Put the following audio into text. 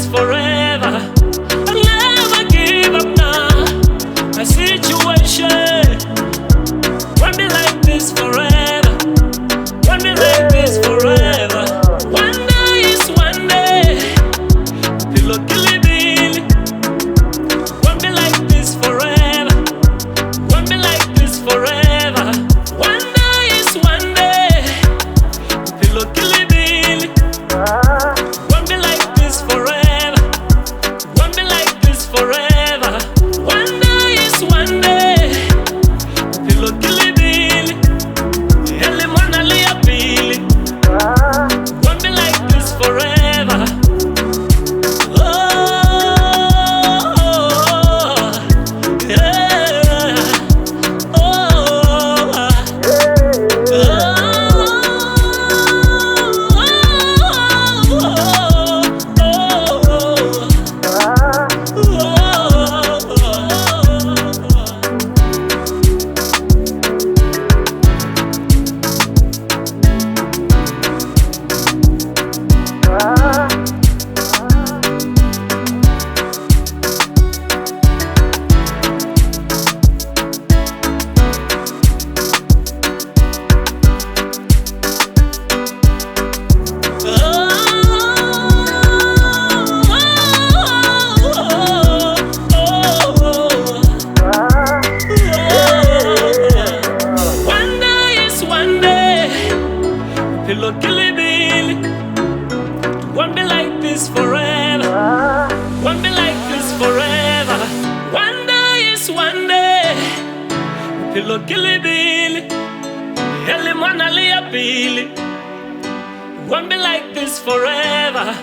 this forever. I'll never give up now. My situation won't be like this forever. Won't be like this forever. One day is one day. Pillow killy. Won't be like this forever. Won't be like this forever. One day is one day. Pillow killy. Won't be like this forever. Won't be like this forever. One day is one day. Pillow killy. Ele mwana le ya pele. Won't be like this forever. Oh, yeah. Oh, oh, oh. One day is one day, pillow killy billy. Won't be like this forever. Won't be like this forever. One day is one day, pillow killy billy. Ele mwana le ya pele. Won't be like this forever.